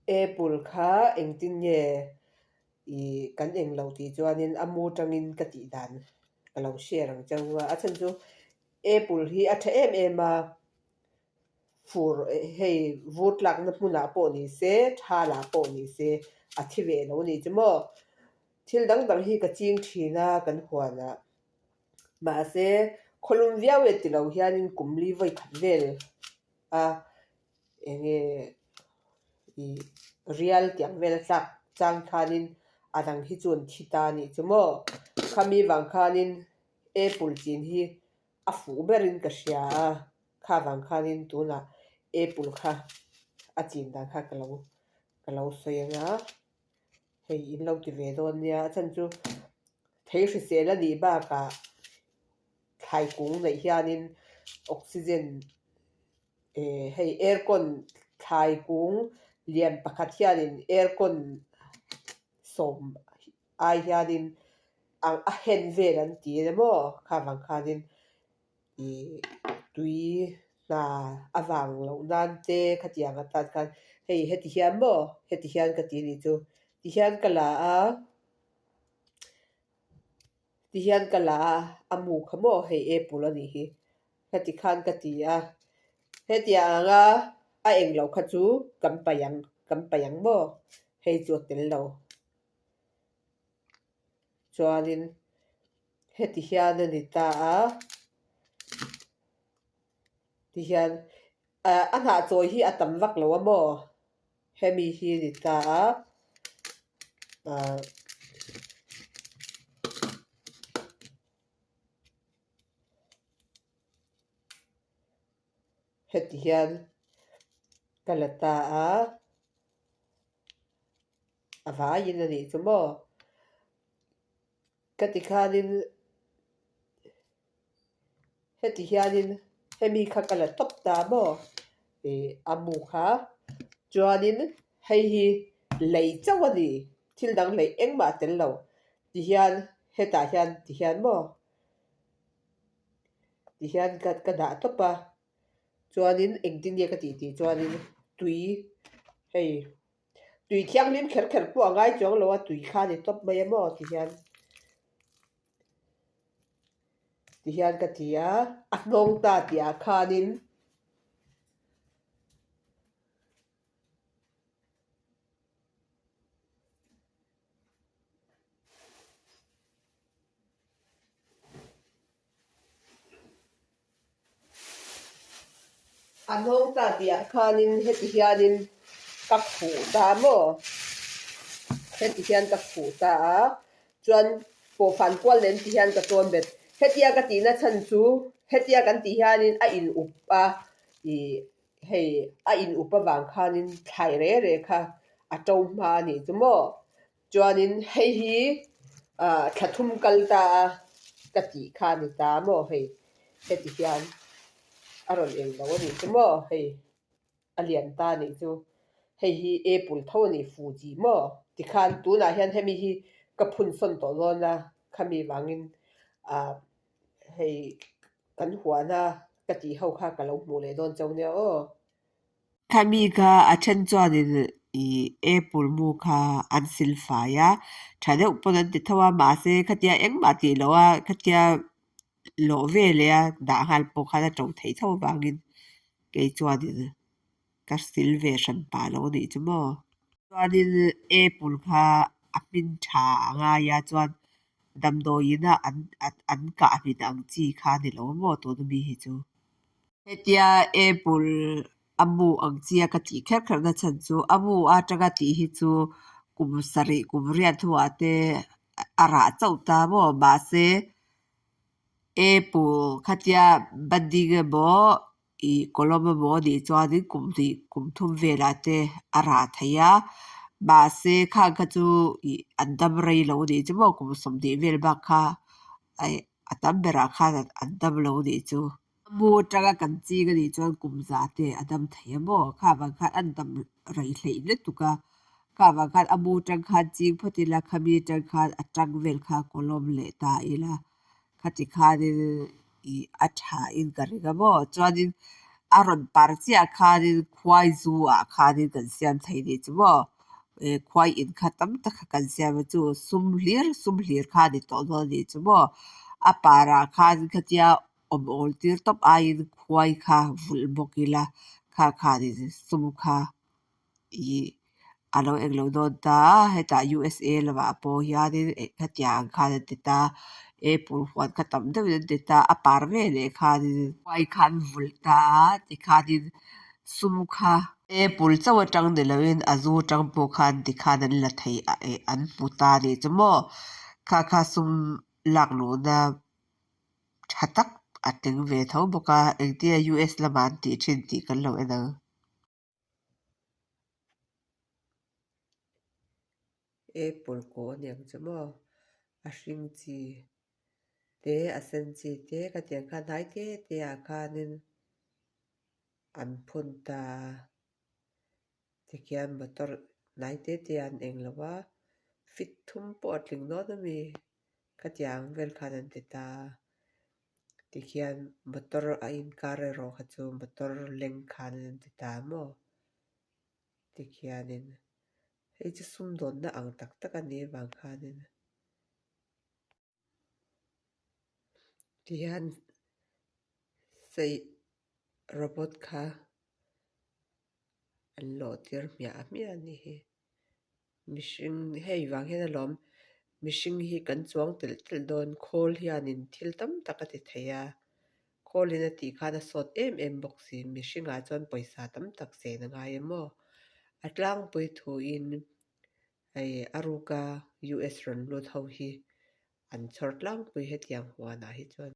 Apple kha engtin nge i kan eng lo tih chuanin a mu tangin ka tih dan ka lo share ang cheu a. A chhan chu apple hi a tha em em a, fur hei vur tlakna hmunah pawh ni se, thalah pawh ni se a thi ve lo a ni chu maw. Thil dang dang hi ka ching thin a kan huanah. Mahse khawlum viau e ti lo hianin kum li vawi khat vel a enge ih rial tiang vel a tlak chang khanin a dang hi chu an thi ta a nih chu maw. Khami vang khanin apple chin hi a fuh berin ka hria a, kha vang khanin tunah apple kha a chin dan kha ka lo ka lo sawi ang a, hei in lo ti ve dawn nia a chhan chu thei hrisel a nih bakah thlai kung neih hianin oxygen eh hei aircon thlai kung lian pakhat hianin aircon sawm ai hianin a hen vel an ti emaw maw kha vang khanin ih tui hna avang loh nan te khatiang atan khan hei heti hian maw heti hian ka ti anih chu tihian ka la a. Ti hian ka la a, a mu kha maw hei apple a nih hi. Heti khan ka ti a, hetiang anga a eng lo kha chu kan paih ang, kan paih ang maw hei chu a tel lo. Chuanin heti hian a ni ta a, ti hian a hnah chawi hi a tam vak lo a maw. Hemi hi a ni ta a, ah heti hian ka la ta a, a vaiin a nih chu maw. Ka ti khanin heti hianin hemi kha ka la tawp ta maw ih a mu kha chuanin hei hi lei chauh a ni thil dang lei engmah a tel lo tihian hetah hian tihian maw tihian ka ka dah tawp a chuanin engtin nge ka tih tih chuanin tui hei. Tui thianghlim kher kher pawh a ngai chuang lo a, tui kha a ni tawp mai a maw ti hian ti hian ka ti a, a hnawng ta tih ah khanin A hnawng ta tih ah khanin heti hianin ka khuh ta maw? Heti hian ka khuh ta a, chuan pawhfan kual nen ti hian ka tawn bet. Hetia ka tihna chhan chu hetia kan tih hianin a in up a, ih hei a in up avang khanin thlai re re kha a to hma a nih chu maw? Chuanin hei hi ah thla thum kal ta a ka tih kha a ni ta maw hei heti hian a rawn eng lo a nih chu maw hei a lian ta a nih chu hei hi apple tho a ni Fuji maw tikhan tunah hian hemi hi ka phun sawn tawh dawn a khami vangin ah hei kan huana ka tih ho kha ka lo hmuh leh dawn chauh nia aw. Khami kha a then chuanin ih apple mu kha an sil fai a, tha deuh pawn an ti tho a mahse khatia engmah tih loh a khatia lawh ve leh a dah nghal pawh khan a to theih tho avangin kei chuanin ka sil ve hran pah lo a nih chu maw. Chuanin apple kha a hmin tha a ngai a chuan damdawiin a an an kah hmin ang chi kha a ni lo maw tuna mi hi chu. Hetia apple a mu ang chia ka tih kher kher na chhan chu a mu atanga tih hi chu kum sarih kum riat hnuah te a rah chauh ta maw mahse apple khatia budding emaw ih kawlawm emaw anih chuanin kum hnih kum thum velah te a rah thei a mahse khang kha chu ih an dam rei lo anih chu maw kum sawmhnih vel bak kha a tam berah khan an dam lo anih chu. A mu atanga kan ching anih chuan kum za te a dam thei a maw? Kha vang khan an dam rei hleih lutuk a, kha vang khan a mu atang khan ching phawt ila khami atang khan a tang vel kha kawlawm leh ta ila khati khanin ih a tha in ka ring a maw? Chuanin. A rawn par chiah ah khanin khuai zu ah khanin kan siam thei a nih chu maw eh khuai in kha tam tak kha kan siam a chu sum hlir sum hlir kha a ni tawh dawn a nih chu maw a parah khan khatia awm awl tir tawp aiin khuai kha vulh bawk ila kha khanin sum kha ihh alo englo dawn ta a hetah USA lamah pawh hianin eh khatiang khan an ti ta apple huan kha tam deuhin an ti ta a par veleh khanin khuai kha an vulh ta a tikhanin sum kha apple chauh atang niloin a zu atang pawh khan tikhan an la thei eh an hmu ta a nih chu maw kha kha sum lak luhna tha tak a tling ve tho bawk a engtia US lamah an tih thin tih kan lo en ang. Apple kaw a niang chu maw a hring chi te a sen chi te khatiang khan hnai te te ah khanin an phun ta a tikhian motor hnai te te ah an eng lo a feet thum pawh a tling dawn ami khatiang vel khan an ti ta a tikhian motor a inkar erawh kha chu motor leng khan an ti ta maw tikhianin hei chu sumdawnna ang tak tak a nih avang khanin tihian sei robot kha an lawh tir hmiah hmiah a nih hi mihring hei vang hian alawm mihring hi kan chuang telh telh dawn khawl hianin thil tam tak a ti thei a khawlin a tih khan a sawt em em bawk si mihringah chuan pawisa tam tak chen a ngai em aw a tlangpui thuin hei a ruka US rawn lut ho hi an chhawr tlangpui hetiang huanah hi chuan.